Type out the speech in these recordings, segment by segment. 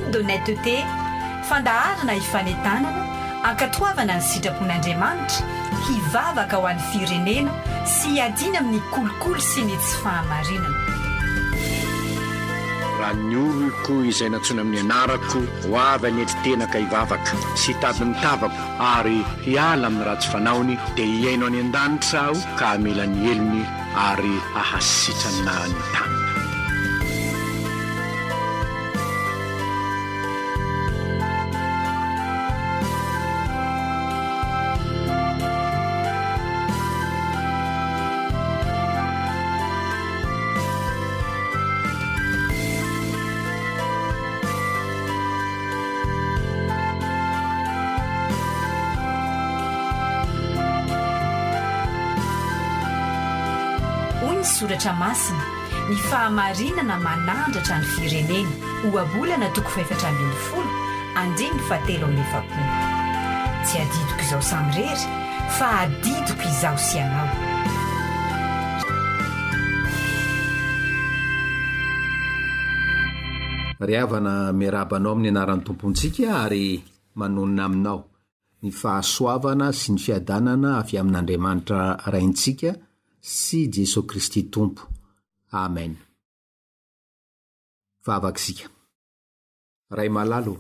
Tribune d'honnêteté, fandaharana ifanentanana, ankatoavana ny sitrapon'Andriamanitra, hivavaka ho an'ny firenena sy hiadiana amin'ny kolikoly sy ny tsy fahamarinana. Raha ny oloko izay nantsoina amin'ny anarako ho avy hanetry tena ka hivavaka, sy hitady ny tavako ary hiala amin'ny ratsy fanaony, dia hihaino any an-danitra Aho ka hamela ny helony ary hahasitrana ny taniny. Hoy ny Soratra Masina, Ny fahamarinana manandratra ny firenena. Ohabolana toko fahefatra ambin'ny folo, andininy fahatelo amby efapolo. Tsy adidiko izaho samirery, fa adidiko izaho sy ianao. Ry havana, miarahaba anao amin'ny anaran'ny Tompontsika ary manonona aminao ny fahasoavana sy ny fiadanana avy amin'Andriamanitra Raintsika sy Jesoa Kristy Tompo. Amen. Vavaka isika. Ray malala o,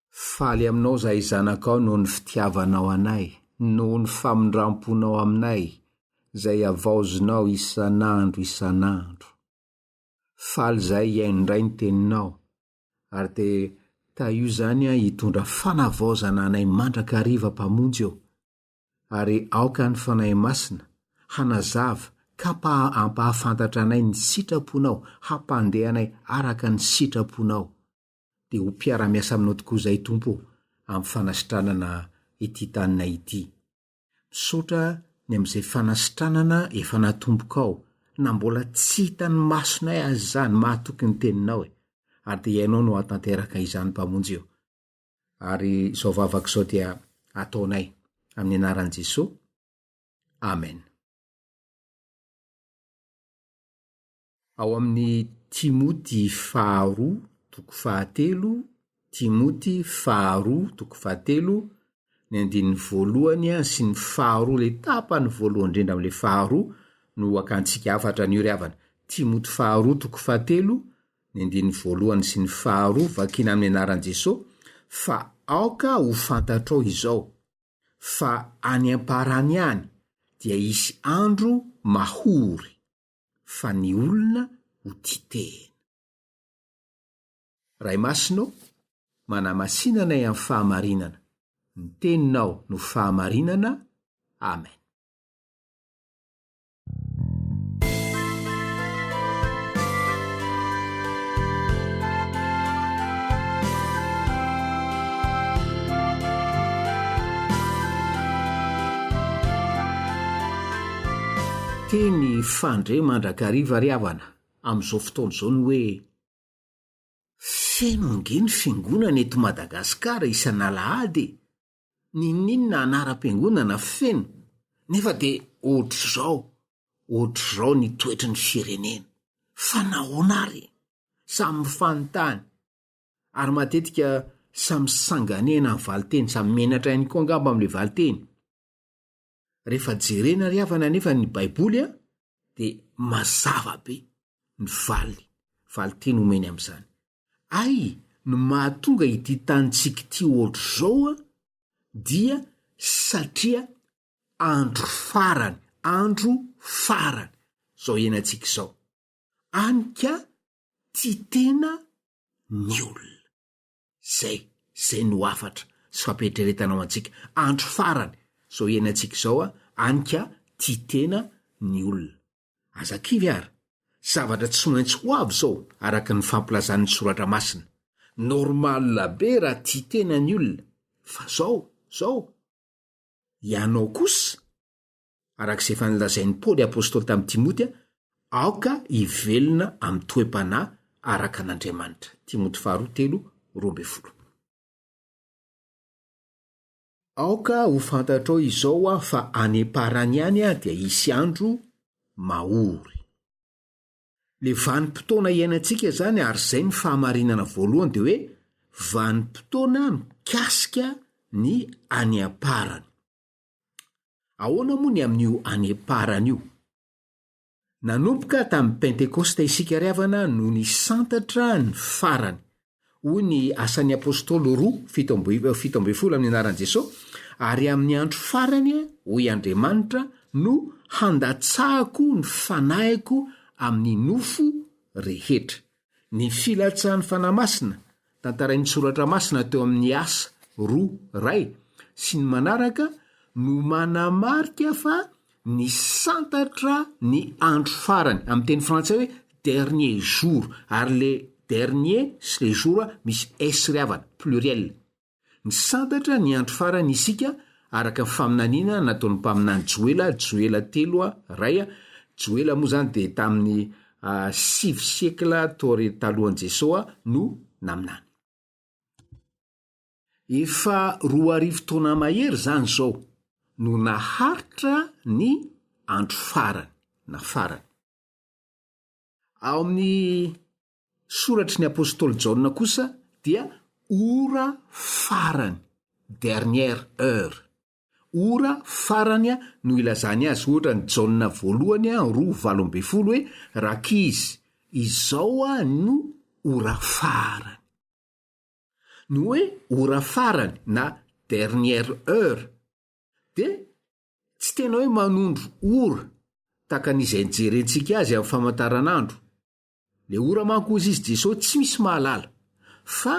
faly aminao izahay zanakao noho ny fitiavanao anay, noho ny famindram-ponao aminay izay havaozinao isan'andro isan'andro. Faly izahay hihaino indray ny teninao, ary dia tahio izany hitondra fanavaozana anay mandrakariva Mpamonjy ô! Ary aoka ny Fanahy Masina hanazava ka hampahafantatra anay ny sitraponao, hampandeha anay araka ny sitraponao. Dia ho mpiara-miasa aminao tokoa izahay Tompo ô, amin'ny fanasitranana ity taninay ity. Misaotra ny amin'izay fanasitranana efa natombokao na mbola tsy hitan'ny masonay aza izany, mahatoky ny teninao e! Ary dia ianao no hahatanteraka izany Mpamonjy o! Ary izao vavaka izao dia ataonay amin'ny anaran'i Jesoa, Amen. Ao amin'ny Timoty faharoa toko fahatelo, Timoty faharoa toko fahatelo, ny andininy voalohany sy ny faharoa, ilay tapany voalohany indrindra amin'ilay faharoa no hakantsika hafatra an'io ry havana. Timoty faharoa toko fahatelo, ny andininy voalohany sy ny faharoa, vakina amin'ny anaran'i Jesoa, fa aoka ho fantatrao izao, fa any am-parany any dia hisy andro mahory. fa ny olona ho tia tena. Ray Masina ô, manamasina anay amin'ny fahamarinana, ny Teninao no fahamarinana, Amen. Teny fandre mandrakariva ry havana amin'izao fotoana izao ny hoe, Feno ange ny fiangonana eto Madagasikara isan'alahady e! N'inon'inona anaram-piangonana feno, nefa dia ohatr'izao, ohatr'izao ny toetry ny firenena. Fa nahoana ary e? Samy mifanontany, ary matetika samy sanganehana ny valinteny, samy menatra ihany koa angamba amin'ilay valinteny. Rehefa jerena ry havana anefa ny baiboly a dia mazava be ny valiny, valinteny omeny amin'izany. Ay no mahatonga ity tanintsika ity ohatr'izao a dia satria andro farany, andro farany izao iainantsika izao. Any ka tia tena ny olona. Zay, zay no hafatra sy fampietreretana ho antsika. Andro farany zao iainantsika izao a, any ka tia tena ny olona. Aza kivy ary. Zavatra tsy maintsy ho avy izao araka ny fampilazan'ny soratra masina. Normal be raha tia tena ny olona. Fa zao, zao. Ianao kosa, araka izay efa nolazain'i Paoly apostoly tamin'i Timoty, aoka hivelona amin'ny toe-panahy araka an'Andriamanitra. Timoty faharoa telo 12. Aoka ho fantatrao izao aho fa any am-parany any dia hisy andro mahory. Le vanim-potoana iainantsika izany ary izay ny fahamarinana voalohany dia hoe vanim-potoana mikasika ny any am-parany. Ahoana moa ny amin'io any am-parany io? Nanomboka tamin'ny Pentekosta isika ry havana no nisantatra ny farany. Hoy ny Asan'ny Apostoly roa, 17 amin'ny anaran'i Jesoa, Ary amin'ny andro farany, hoy Andriamanitra, no handatsahako ny fanahiko amin'ny nofo rehetra. Ny filatsahan'ny Fanahy Masina, tantarain'ny Soratra Masina teo amin'ny Asa roa, iray, sy ny manaraka, no manamarika fa nisantatra ny andro farany, amin'ny teny frantsay hoe dernier jour, ary le dernier sy le jour misy s ry havana, pluriel. Nisantatra ny andro farany isika araka ny faminaniana nataon'ny mpaminany Joela, Joela telo a, iray a, Joela moa izany dia tamin'ny sivy siekla taorian'ny talohan'i Jesoa no naminany. Efa 2000 taona mahery izany izao no naharitra ny andro farany na farany. Ao amin'ny Soratry ny apostoly Jaona kosa dia ora farany, dernière heure. Ora farany no ilazany azy, ohatra ny Jaona voalohany roa 18 hoe, Rankizy, izao no ora farany. Ny hoe ora farany na dernière heure dia tsy tena hoe manondro ora tahaka ny izay jerentsika azy amin'ny famantaranandro, Le ora manko hozy izy Jeso tsy misy mahalala fa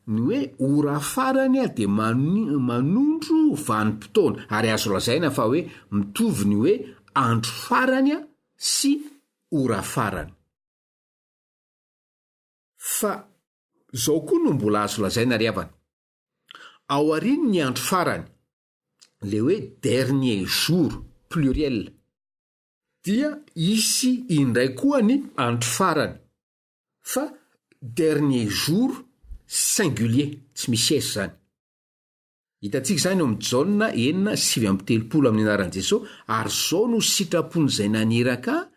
ny hoe ora farany dia manondro vanim-potoana ary azo lazaina fa hoe mitovy ny hoe andro farany sy ora farany. Fa zao koa no mbola azo lazaina ry havana, aorian'ny andro farany, le hoe dernier jour, pluriel, Dia hisy indray koa ny andro farany, fa dernier jour singulier, tsy misy s izany. Hitantsika izany ao amin'ny Jaona enina, 39 amin'ny anaran'i Jesoa, ary izao no sitrapon'izay naniraka ahy,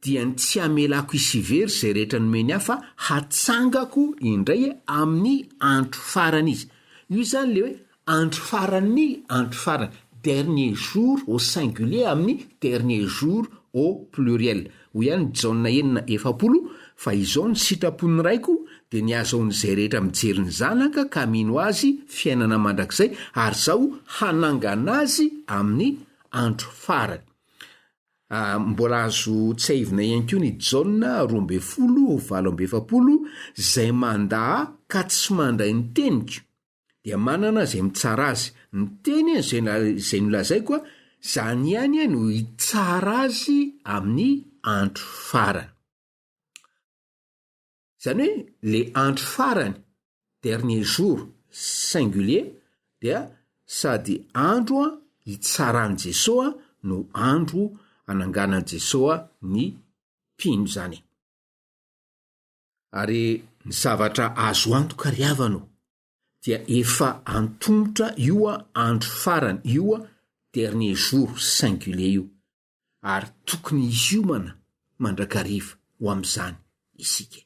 dia ny tsy hamelako hisy very izay rehetra nomeny ahy fa hatsangako indray amin'ny andro farany izy. Io izany le hoe Andro faran'ny andro farany, dernier jour au singulier amin'ny dernier jour au pluriel. Hoy ihany Jaona enina, 40, Fa izao ny sitrapon'ny Raiko, dia ny hahazahoan'izay rehetra mijery ny Zanaka ka mino Azy fiainana mandrakizay, ary Izaho hanangana azy amin'ny andro farany. Mbola azo tsiahivina ihany koa ny Jaona 12, 48, Izay mandà Ahy ka tsy mandray ny teniko, dia manana izay mitsara azy. Ny teny izay izay nolazaiko, izany ihany no hitsara azy amin'ny andro farany. Izany hoe le andro farany, dernier jour, singulier, dia sady andro hitsaran'i Jesoa no andro hananganan'i Jesoa ny mpino izany. Ary ny zavatra azo antoka ry havana o, dia efa antomotra io andro farany io dernier jour singulier io, ary tokony hiomana mandrakariva ho amin'izany isika.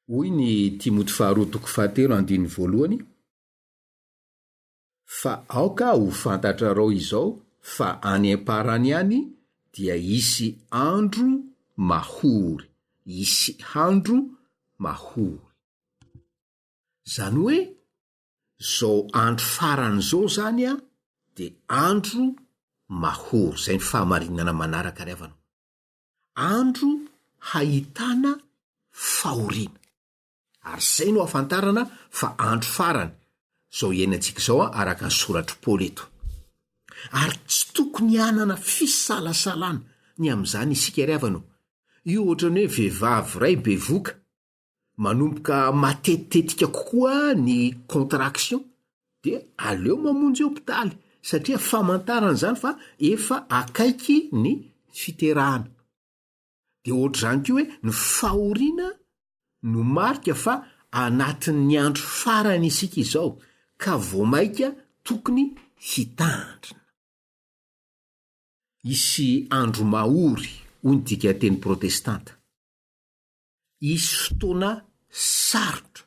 Hoy ny Timoty faharoa toko fahatelo andininy voalohany, Fa aoka ho fantatrarao izao fa any am-parany any dia hisy andro mahory, hisy andro mahory. Izany hoe izao andro farany izao izany dia andro mahory, izay ny fahamarinana manaraka ry havana. Andro hahitana fahoriana. Ary izay no ahafantarana fa andro farany izao iainantsika izao araka ny soratr'i Paoly eto. Ary tsy tokony hanana fisalasalana ny amin'izany isika ry havana o. Io ohatran'ny hoe vehivavy iray bevoka, manomboka matetitetika kokoa ny contraction dia aleo mamonjy hopitaly satria famantarana izany fa efa akaiky ny fiterahana. Dia ohatr'izany koa hoe ny fahoriana no marika fa anatin'ny andro farany isika izao ka vao maika tokony hitandrina. Hisy andro mahory, hoy ny dikanteny protestanta. Hisy fotoana sarotra,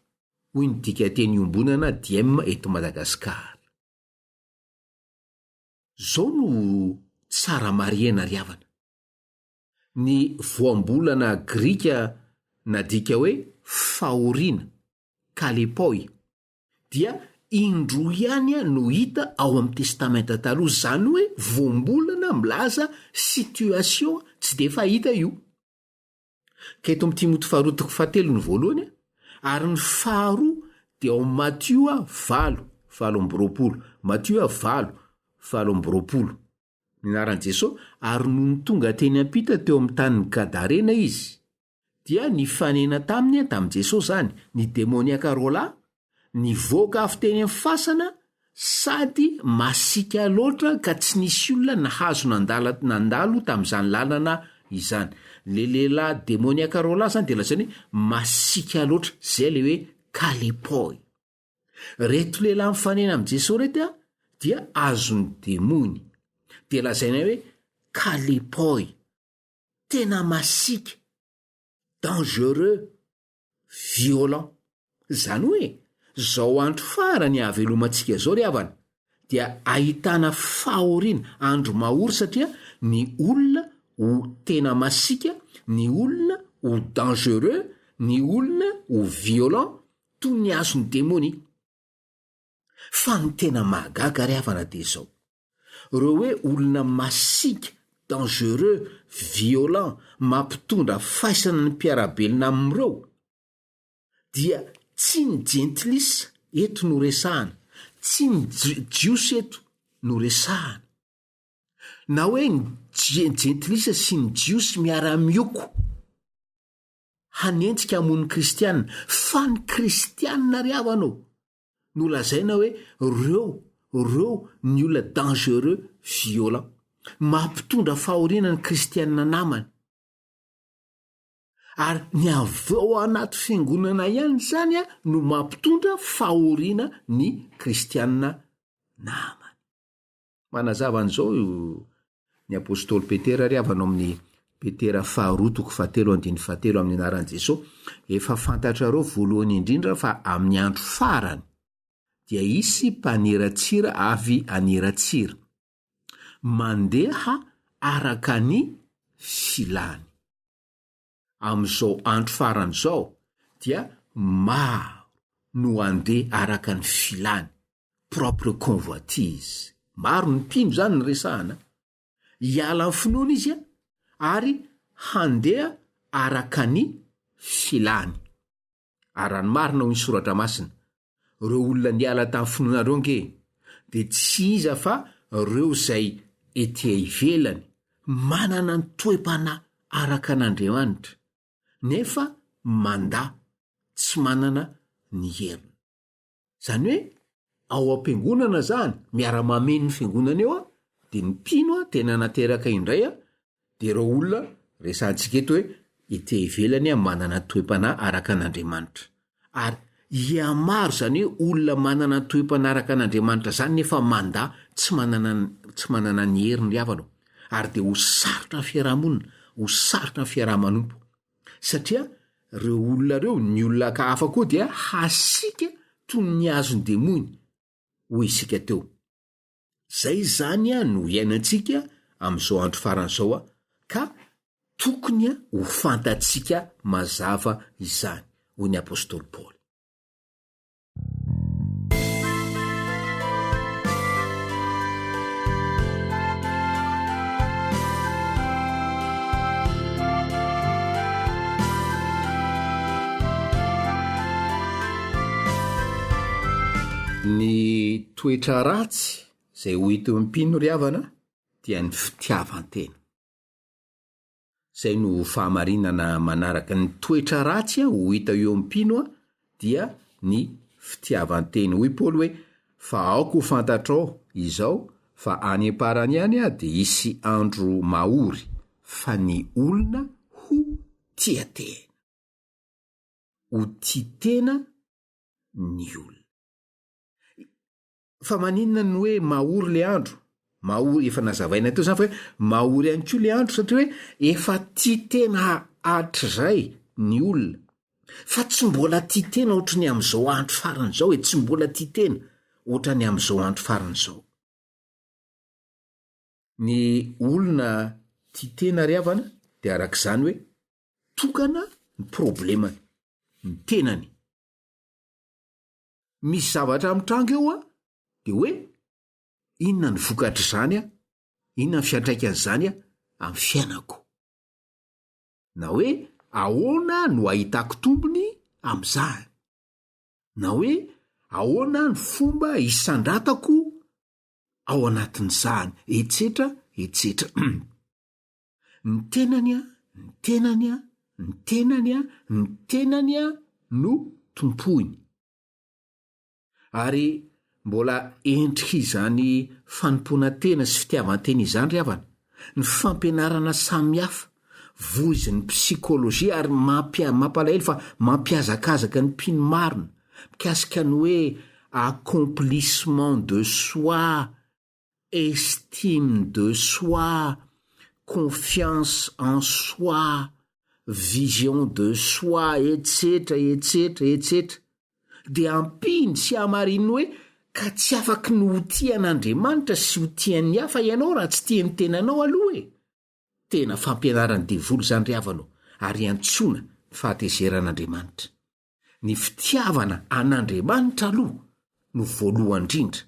hoy ny dikanteny iombonana Diem eto Madagasikara. Izao no tsara marihana ry havana. Ny voambolana grika nadika hoe fahoriana, kalepoi, dia indroa ihany no hita ao amin'ny Testamenta Taloha, izany hoe voambolana milaza situation tsy dia fahita io. Ka eto amin'ny Timoty faharoa toko fahatelo ny voalohany, ary ny faharoa dia ao amin'ny Matio valo, 28, Matio valo, 28. Ny anaran'i Jesoa, ary nony tonga teny am-pita teo amin'ny tanin'i Gadarena izy, dia nifanena taminy, tamin'i Jesoa izany, ny demoniaka roalahy, nivoaka avy teny amin'ny fasana, sady masiaka loatra ka tsy nisy olona nahazo nandala nandalo tamin'izany lalana izany. Le lehilahy demoniaka roalahy izany dia lazainy hoe masiaka loatra, izay ilay hoe kalepoi. Reto lehilahy mifanena amin'i Jesoa reto dia azon'ny demony. Dia lazaina hoe kalepoi, tena masiaka, dangereux, violent. Izany hoe, izao andro farany ahavelomantsika izao ry havana, dia ahitana fahoriana, andro mahory satria ny olona ho tena masiaka, ny olona ho dangereux, ny olona ho violent, toy ny azon'ny demonia. Fa ny tena mahagaga ry havana dia izao, ireo hoe olona masiaka, dangereux, violent, mampitondra faisana ny mpiara-belona amin'ireo, dia tsy ny jentilisa eto no resahana, tsy ny jiosy eto no resahana, na hoe ny jentilisa sy ny jiosy miara-mioko. hanenjika hamono ny kristiana fa ny kristiana ry havana ô no lazaina hoe reo reo ny olona dangereux violent mampitondra fahoriana ny kristiana namany ary ny avy ao anaty fiangonana ihany izany a no mampitondra fahoriana ny kristiana namany Manazava an'izao ny apostoly Petera ry havana ao amin'ny Petera faharoa toko fahatelo andininy fahatelo amin'ny anaran'i Jesoa, efa fantatrareo voalohany indrindra fa amin'ny andro farany dia hisy mpaniratsira avy haniratsira, mandeha araka ny filany. Amin'izao andro farany izao dia maro no handeha araka ny filany, propre convoitise. Maro ny mpino izany no resahana. Hiala amin'ny finoana izy ary handeha araka ny filany. Ary raha ny marina hoy ny soratra masina, ireo olona niala tamin'ny finoana ireo ange dia tsy iza fa ireo izay ety ivelany manana ny toe-panahy araka an'Andriamanitra nefa mandà tsy manana ny heriny. Izany hoe ao am-piangonana izany, miara-mameno ny fiangonana eo dia ny mpino tena nateraka indray dia ireo olona resahantsika eto hoe ety ivelany manana toe-panahy araka an'Andriamanitra. Ary hihamaro izany hoe olona manana toe-panahy araka an'Andriamanitra izany nefa mandà tsy manana tsy manana ny heriny ry havana ô. Ary dia ho sarotra ny fiaraha-monina, ho sarotra ny fiaraha-manompo. Satria ireo olona ireo, ny olona hafa koa dia hasiaka toy ny azon'ny demony, hoy isika teo. Zay izany no iainantsika amin'izao andro farany izao ka tokony ho fantatsika mazava izany, hoy ny apostoly Paoly. Ny toetra ratsy izay ho hita eo amin'ny mpino ry havana dia ny fitiavan-tena. Izay no fahamarinana manaraka. Ny toetra ratsy ho hita eo amin'ny mpino dia ny fitiavan-tena. Hoy Paoly hoe, Fa aoka ho fantatrao izao fa any am-parany any dia hisy andro mahory, fa ny olona ho tia tena. Ho tia tena ny olona. Fa maninona no hoe mahory le andro? Mahory, efa nazavaina teo izany fa hoe mahory ihany koa ilay andro satria hoe efa tia tena hatrizay ny olona. Fa tsy mbola tia tena ohatry ny amin'izao andro farany izao e, tsy mbola tia tena ohatran'ny amin'izao andro farany izao. Ny olona tia tena ry havana dia araka izany hoe tokana ny problemany, ny tenany. Misy zavatra mitranga eo an, dia hoe inona ny vokatr'izany an, inona ny fiantraikan'izany an amin'ny fiainako. Na hoe ahoana no ahitako tombony amin'izany. Na hoe ahoana ny fomba hisandratako ao anatin'izany, etsetra etsetra. Ny tenany an, ny tenany an, ny tenany an, ny tenany an no tompoiny. Ary mbola endrik'izany fanompoana tena sy fitiavan-tena izany ry havana, ny fampianarana samihafa, voizin'ny psychologie ary mampia- mampalahelo fa mampihazakazaka ny mpino marina, mikasika ny hoe accomplissement de soi, estime de soi, confiance en soi, vision de soi, etsetra, etsetra, etsetra. Dia ampiany sy hamarininy hoe ka tsy afaky ny ho tia an'Andriamanitra sy ho tian'ny hafa ianao raha tsy tia ny tenanao aloha e! Tena fampianaran'ny devoly izany ry havana ô, ary iantsoana ny fahatezeran'Andriamanitra. Ny fitiavana an'Andriamanitra aloha no voalohany indrindra.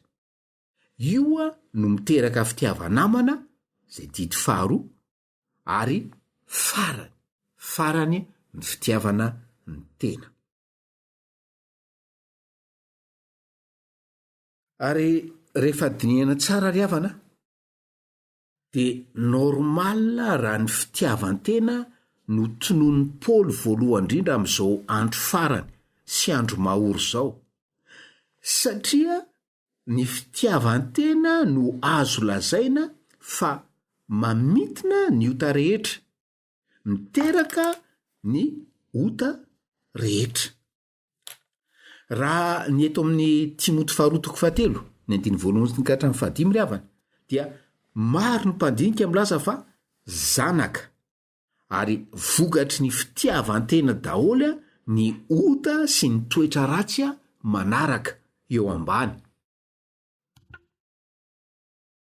Io no miteraka fitiava-namana, izay didy faharoa, ary farany, farany ny fitiavana ny tena. Ary rehefa dinihana tsara ry havana dia normal raha ny fitiavan-tena no tononin'i Paoly voalohany indrindra amin'izao andro farany sy andro mahory izao. Satria Ny fitiavan-tena no azo lazaina fa mamintina ny ota rehetra, miteraka ny ota rehetra. Raha ny eto amin'ny Timoty faharoa toko fahatelo, ny andininy voalohany ka hatramin'ny fahadimy ry havana, dia maro ny mpandinika milaza fa zanaka Ary vokatry ny fitiavan-tena daholo ny ota sy ny toetra ratsy manaraka eo ambany.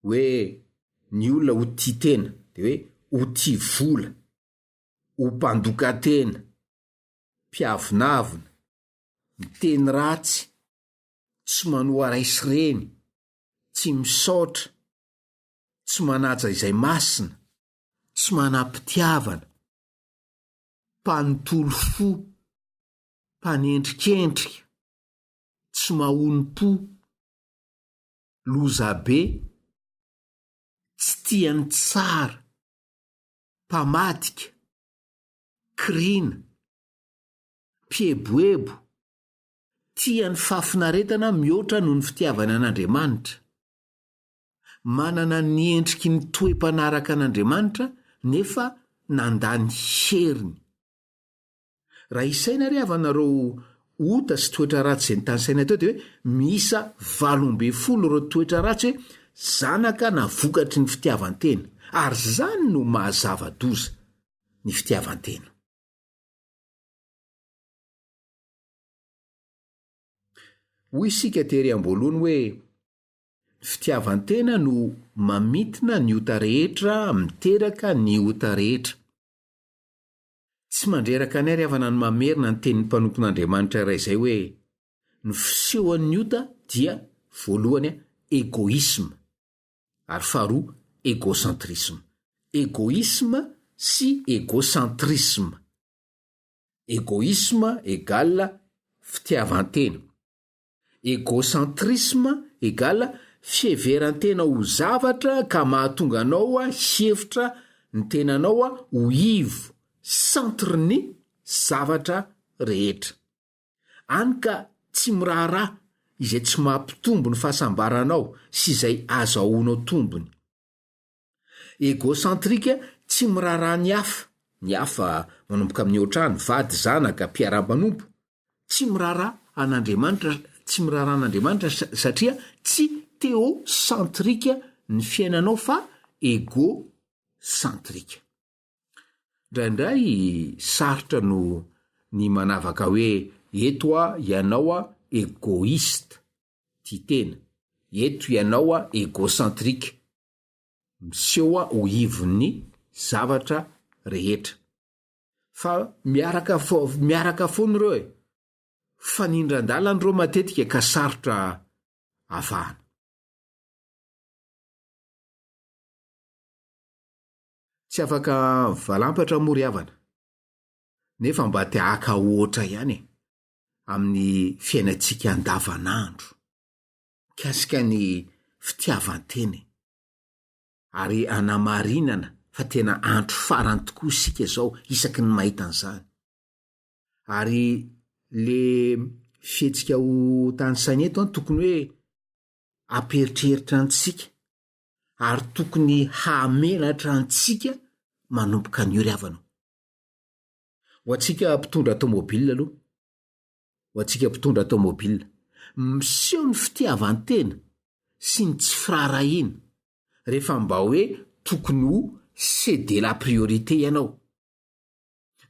Hoe ny olona ho tia tena, dia hoe ho tia vola, ho mpandoka tena, mpiavonavona, miteny ratsy, tsy manoa ray sy reny, tsy misaotra, tsy manaja izay masina, tsy manam-pitiavana, mpanontolo fo, mpanendrikendrika, tsy mahonom-po, lozabe, tsy tia ny tsara, mpamadika, kirina, mpieboebo, tia ny fahafinaretana mihoatra noho ny fitiavana an'Andriamanitra. Manana ny endriky ny toe-panaraka an'Andriamanitra nefa nandà ny heriny. Raha isaina ry havana ireo ota sy toetra ratsy izay notanisaina teo dia hoe miisa 18 ireo toetra ratsy hoe zanaka na vokatry ny fitiavan-tena. Ary izany no maha zava-doza ny fitiavan-tena. Hoy isika tery am-boalohany hoe Ny fitiavan-tena no mamintina ny ota rehetra, miteraka ny ota rehetra. Tsy mandreraka anay ry havana ny mamerina ny tenin'ny mpanompon'Andriamanitra iray izay hoe, ny fisehoan'ny ota dia, voalohany, egoisme, ary faharoa, egocentrisme. Egoisme sy egocentrisme. Egoisme égale fitiavan-tena. Egocentrisme égale fiheveran-tena ho zavatra ka mahatonga anao hihevitra ny tenanao ho ivo, centre-ny zavatra rehetra. Any ka tsy miraharaha izay tsy mampitombo ny fahasambaranao sy izay azahoanao tombony. Egocentrique tsy miraharaha ny hafa, ny hafa manomboka amin'ny eo an-trano, vady, zanaka, mpiara-manompo, tsy miraharaha an'Andriamanitra, tsy miraharaha an'Andriamanitra satria tsy theocentrique ny fiainanao fa égocentrique. Indraindray sarotra no ny manavaka hoe eto a ianao a égoïste, tia tena, eto ianao a égocentrique, miseho a ho ivon'ny zavatra rehetra. Fa miaraka miaraka foana ireo e! Fanindran-dalana ireo matetika ka sarotra avahana. Tsy afaka mivalampatra moa ry havana, nefa mba te haka ohatra ihany e, amin'ny fiainantsika andavanandro, mikasika ny fitiavan-tena e. Ary anamarinana fa tena andro farany tokoa isika izao isaky ny mahita an'izany. Ary le fihetsika ho tanisaina eto an, tokony hoe hampieritreritra antsika ary tokony hahamenatra antsika manomboka an'io ry havana o. Ho antsika mpitondra tômôbila aloha, ho antsika mpitondra tômôbila, miseho ny fitiavan-tena sy ny tsy firaharahiana rehefa mba hoe tokony ho céder la priorité ianao.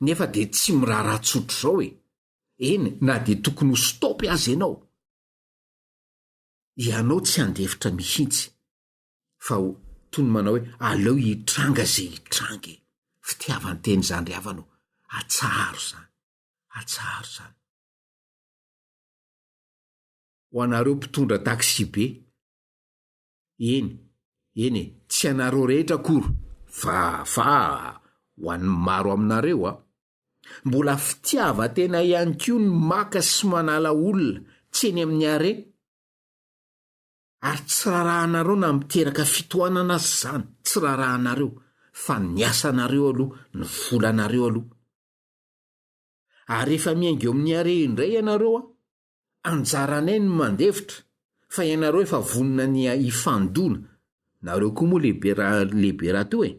Nefa dia tsy miraharaha tsotr'izao e! Eny na dia tokony ho stop aza ianao. Ianao tsy handefitra mihitsy fa ho toy ny manao hoe aleo hitranga izay hitranga e! Fitiavan-tena izany ry havana o! Atsaharo izany! Atsaharo izany! Ho anareo mpitondra taxi-be, eny, eny e, tsy anareo rehetra akory fa fa ho an'ny maro aminareo a! Mbola fitiavan-tena ihany koa ny maka sy manala olona tsy eny amin'ny arrêt ary tsy rarahanareo na miteraka fitohanana aza izany, tsy rarahanareo fa ny asanareo aloha, ny volanareo aloha. Ary rehefa miainga eo amin'ny arrêt indray ianareo a, Anjaranay ny mandefitra fa ianareo efa vonona ny hifandona, nareo koa moa lehibe raha lehibe rahateo e!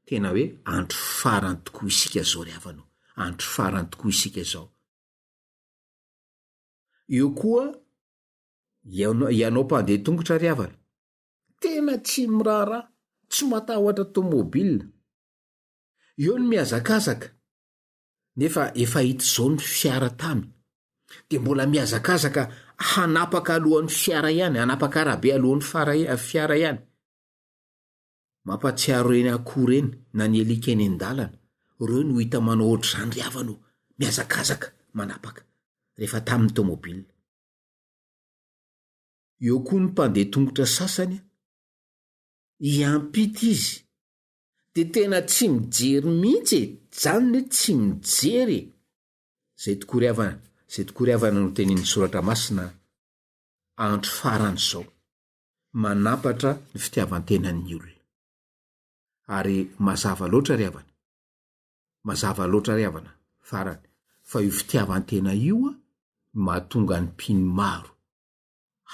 Tena hoe andro farany tokoa isika zao ry havana o! Andro farany tokoa isika izao. Eo koa ianao ianao mpandeha tongotra ry havana, tena tsy miraharaha, tsy matahotra tomobile. Eo ny mihazakazaka, nefa efa hita izao ny fiara tamy dia mbola mihazakazaka hanapaka alohan'ny fiara ihany, hanapaka arabe alohan'ny fara fiara ihany. Mampatsiaro ireny akoho ireny na ny alika eny an-dalana, ireo no hita manao ohatr'izany ry havana o, mihazakazaka manapaka rehefa tamy ny tomobile. Eo koa ny mpandeha tongotra sasany, hiampita izy de tena tsy mijery mihitsy e, zany ne tsy mijery e! Zay tokoa ry havana, zay tokoa ry havana no tenenin'ny soratra masina andro farany zao, manampatra ny fitiavan-tenan'ny olona. Ary mazava loatra ry havana, mazava loatra ry havana, farany, fa io fitiavan-tena io no mahatonga ny mpino maro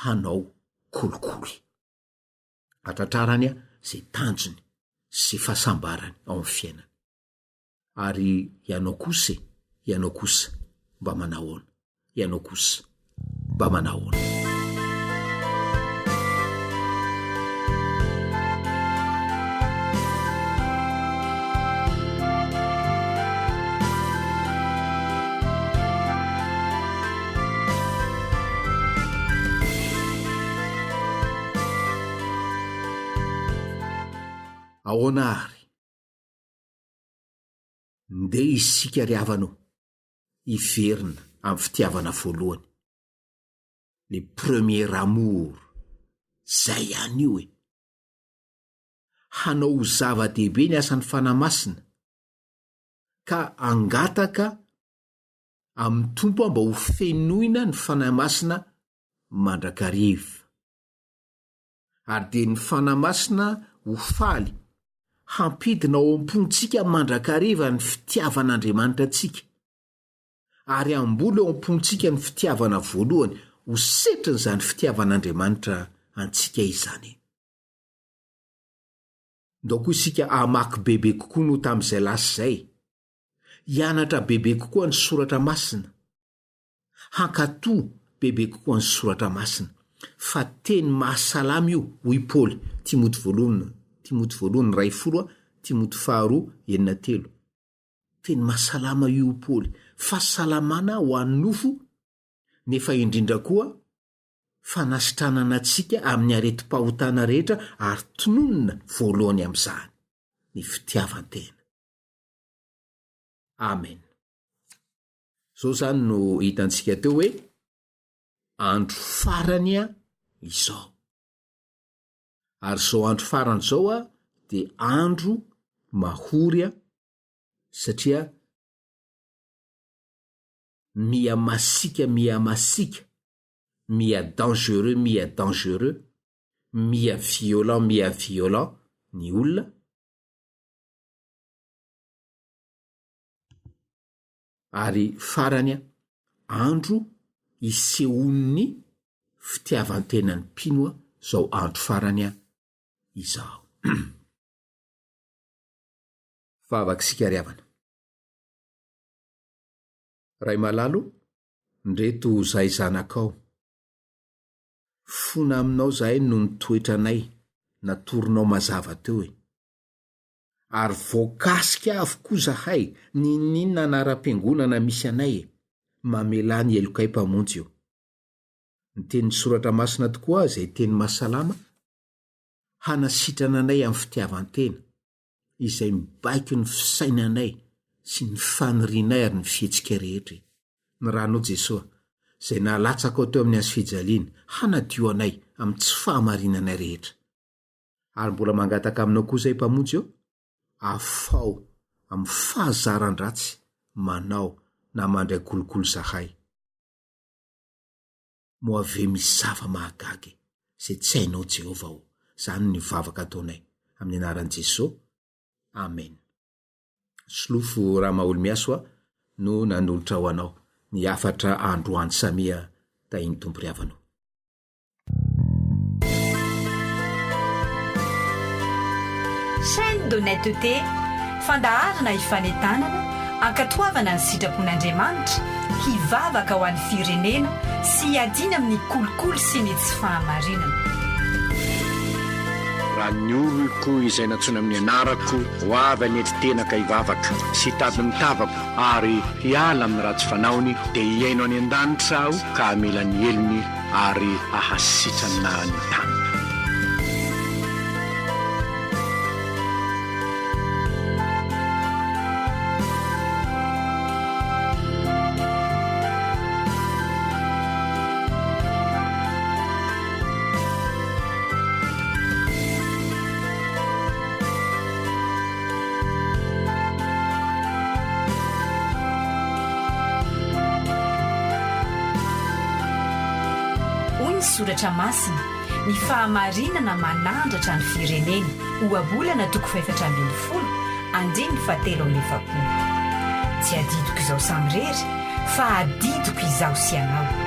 hanao kolikoly. Hatratrarany izay tanjony sy fahasambarany ao amin'ny fiainany. Ary ianao kosa e, ianao kosa mba manahoana? Ianao kosa mba manahoana? Ahoana àry? Ndeha isika ry havana o, hiverina amin'ny fitiavana voalohany, le premier amour, zay ihany io e! Hanao ho zava-dehibe ny asan'ny Fanahy Masina, ka hangataka amin'ny Tompo aho mba ho fenoina ny Fanahy Masina mandrakariva. Ary dia ny Fanahy Masina ho faly hampidina ao am-pontsika mandrakariva ny fitiavan'Andriamanitra antsika, ary hamboly ao am-pontsika ny fitiavana voalohany ho setrin'izany fitiavan'Andriamanitra antsika izany. Ndao koa isika hamaky bebe kokoa noho tamin'izay lasa izay, hianatra bebe kokoa ny Soratra Masina, hankatò bebe kokoa ny Soratra Masina. Fa teny mahasalama io, hoy Paoly, Timoty voalohany, Timoty voalohany 1 10 a, Timoty faharoa 6 3. Teny mahasalama io hoy Paoly, fahasalamana ho an'ny nofo, nefa indrindra koa fanasitranana antsika amin'ny aretim-pahotana rehetra ary tononina voalohany amin'izany ny fitiavan-tena. Amen. Izao izany no hitantsika teo hoe andro farany izao. Ary izao andro farany izao dia andro mahory satria miha masiaka miha masiaka, miha dangereux miha dangereux, miha violent miha violent ny olona, ary farany andro isehoan'ny fitiavan-tenan'ny mpino izao andro farany izao. Vavaka isika ry havana. Ray malala o, ndreto zahay zanakao. Fona aminao zahay noho ny toetranay natoronao mazava teo e. Ary voakasika avokoa zahay n'inon'inona anaram-piangonana misy anay e. Mamelà ny helokay Mpamonjy o. Ny tenin'ny Soratra Masina tokoa izay teny mahasalama, hanasitrana anay amin'ny fitiavan-tena. izay mibaiko ny fisainanay sy ny fanirianay ary ny fihetsika rehetra e! Ny Ranao Jesoa, izay nalatsakao teo amin'ny hazofijaliana, hanadio anay amin'ny tsy fahamarinanay rehetra. Ary mbola mangataka aminao koa izay Mpamonjy ô, afaho amin'ny fahazaran-dratsy manao na mandray kolikoly zahay. Moa ve misy zava-mahagaga e, izay tsy hainao Jehovah ô? Izany ny vavaka ataonay, amin'ny anaran'i Jesoa, Amen. Solofo Ramaholimihasoa no nanolotra ho anao ny hafatra androany Samia tahin'ny Tompo ry havana o. Chaîne d'honnêteté, fandaharana ifanentanana, ankatoavana ny sitrapon'Andriamanitra, hivavaka ho an'ny firenena sy hiadiana amin'ny kolikoly sy ny tsy fahamarinana. Raha ny oloko izay nantsoina amin'ny anarako ho avy hanetry tena ka hivavaka, sy hitady ny tavako, ary hiala amin'ny ratsy fanaony, dia hihaino any an-danitra Aho ka hamela ny helony ary hahasitrana ny taniny. Hoy ny Soratra Masina, Ny fahamarinana manandratra ny firenena. Ohabolana toko fahefatra ambin'ny folo, andininy fahatelo amby efapolo. Tsy adidiko izaho samirery, fa adidiko izaho sy ianao.